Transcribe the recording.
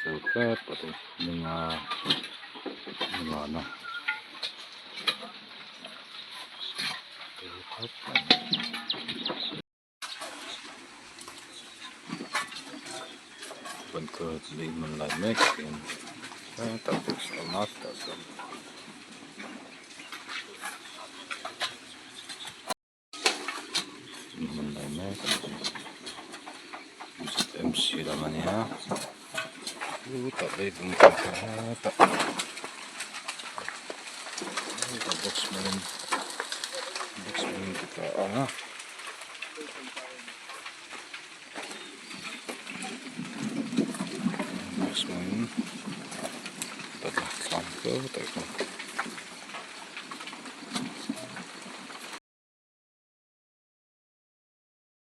fel tlat a ni ninga ninga na lai mek hetah box a awm a tah chuan hman lai mek a ni M C lam a nia chutah leivung hetah box hmangin box hmangin ti ta a. Box hmangin tah thlam teuh tawh.